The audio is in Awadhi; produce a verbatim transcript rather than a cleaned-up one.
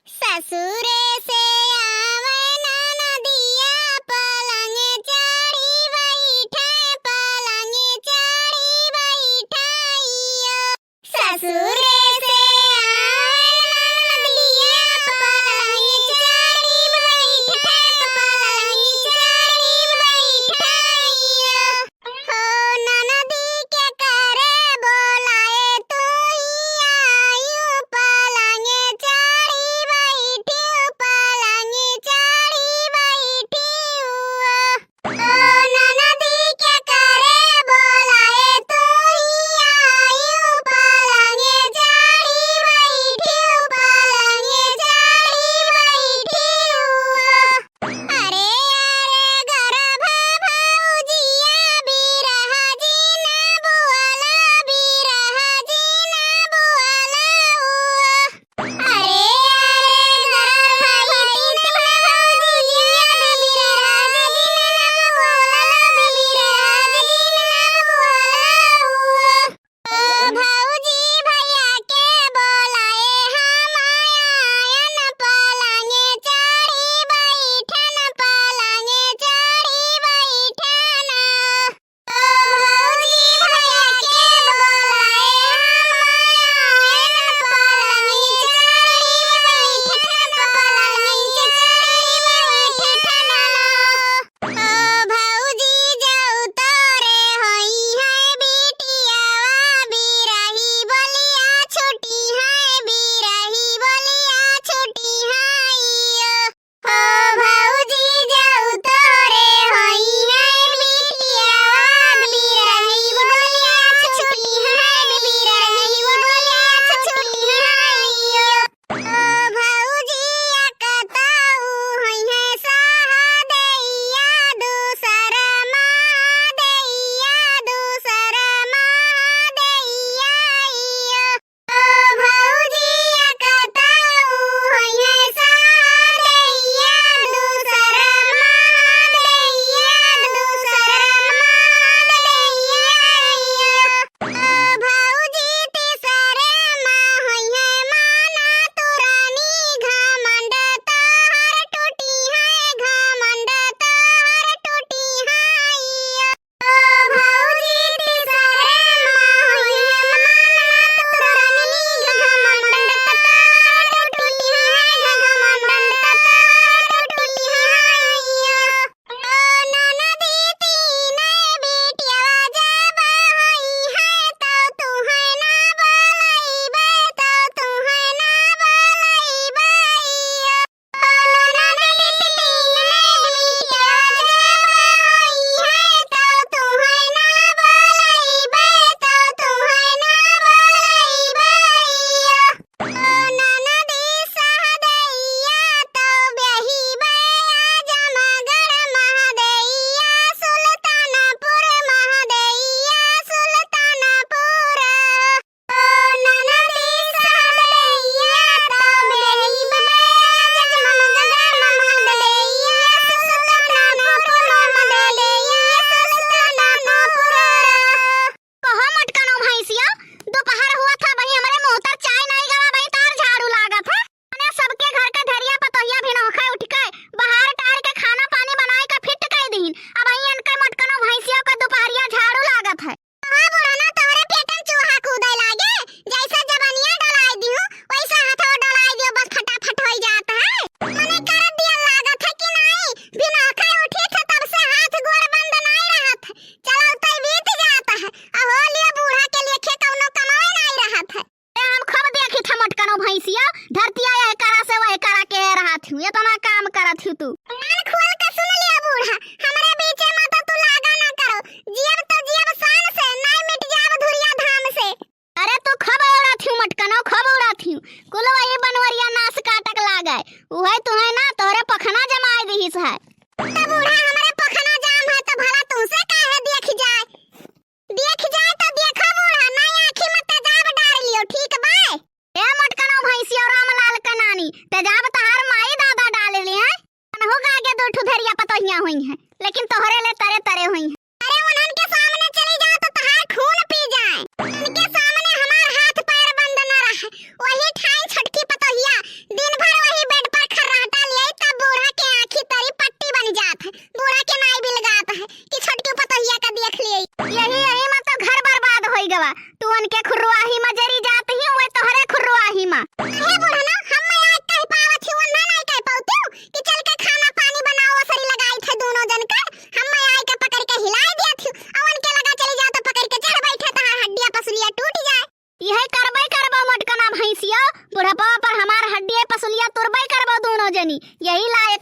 ससुरे से आवे ननदिया, पलंग चढ़ी बैठे, पलंग चढ़ी बैठाइयो। ससुरे से आवे ननदिया, पलंग चढ़ी बैठे, पलंग चढ़ी बैठाइयो। हो ननदी के करे बोलाए तू ही आयु, पलंग चढ़ी बैठी, पलंग चढ़ी बैठी। हो ननदी के करे बोलाए तू ही आयु, पलंग चढ़ी बैठी, पलंग चढ़ी बैठी। अरे, अरे, गरभा भौजिया बिरहा जिन बोला, बिरहा जिन बोला। अरे, अरे, गरभा भौजिया बिरहा जिन बोला, बिरहा जिन बोला। ओ भौजी भैया के बोलाए हम आयन, पलंग चढ़ी बैठन, पलंग चढ़ी बैठन। ओ भौजी भैया के बोलाए हम आयन, पलंग चढ़ी बैठन, पलंग चढ़ी बैठन। ओ भौजी जाऊ तोरे होई है बिटियावा, बिरही बोलिया छुट्टी है, बिरही बोलिया छुट्टी है। ओ भौजी जाऊ तोरे होई है बिटियावा, बिरही बोलिया छुट्टी है, बिरही बोलिया छुट्टी है। ओ भौजिया कतऊ होइहैं सहादैया, दूसर महादैया, दूसर महादैया। ओ भौजिया कतऊ होइहैं सहादैया, दूसर महादैया, दूसर महादैया। ओ भौजी तीसरे मा होइहैं माना तुरानी, घमंड तोहर टूटी है, घमंड तोहर टूटी है। ओ भौजी तीसरे मा होइहैं माना तुरानी, घमंड तोहर टूटी है, घमंड तोहर टूटी है। ओ ननदी तीनै बिटिया जब होइहैं, तौ तुहैं ना बोलइबै, तौ तुहैं ना बोलइबै। ओ ननदी तीनै बिटिया जब होइहैं, तौ तुहैं ना बोलइबै, तौ तुहैं ना बोलइबै। ओ ननदी सहदैया तौ ब्याहिबै आजमगढ़ महादैया, सुल्तानपुर महादैया, सुल्तानपुर। ओ ननदी सहदैया तौ ब्याहिबै आजमगढ़ महादैया, सुल्तानपुर महादैया, सुल्तानपुर। कहो मोटकनो भैंसिया, दोपहर हुआ था, अबहीं हमरे मोहतर चाय नाहीं गवा, अबहीं तोहार झाड़ू लागत है। मने सबके घर के धरिया पतोहिया भिनोखे उठ के, बहार टार के खाना पानी बनाए के फिट कइ दीन, अबहीं इनके मोटकनो भैंसिया के दोपहरिया झाड़ू लागत है। कहो बूढ़ा, ना तोहरे पेटन चूहा कूदे लागे, जैसे जबनिया डोलाए दिहू, वैसे हाथवा डोलाए दियो, बस फटाफट होइ जात है। मने कर दिया लागत है कि नाहीं, भिनोखे उठी थे तब से हाथ गोड़ बंद नाहीं रहत है। चलौते बीत जात है, आ हो लियो बूढ़ा के लेखे कौनो कमाए नाहीं रहत है। ए, हम खूब देखी था मोटकनो भैंसिया, धरतिया यह करा से वह करा के रहत हूँ, इतना काम करत हूँ तू। कान खोल के सुन लियो बूढ़ा, हमरे बीचे में तो तू लागा ना करो, जियब तो जियब शान से, नाहीं मिट जाब धुरिया धाम से। अरे तू खूब उड़त हूँ मोटकनो, खूब उड़त हूँ, कुल वही बनवरिया नास काटक लागे, उहै तुहैं ना तोहरे पखना जमाए दिहिस है। तो बूढ़ा हमरे पखना जाम है तो भला तुमसे काहे देख जाए? देख जाए तो देखो बूढ़ा, नाहीं आँखी में तेजाब डार लियो, ठीक बा? ए मोटकनो भैंसिया रामलाल के नानी, तेजाब तोहार माई दादा डाल ली हैं। अनहु गागे दो ठो धरिया पतोहिया होइहैं, लेकिन तोहरे ले तरे तरे होइहैं। अरे उन्हन के सामने चली जाओ तो तोहार खून पी जाए। उनके सामने हमार हाथ पैर बंद न रहे। वही ठाई छोटकी पतोहिया दिन भर वही तनी, यही लाए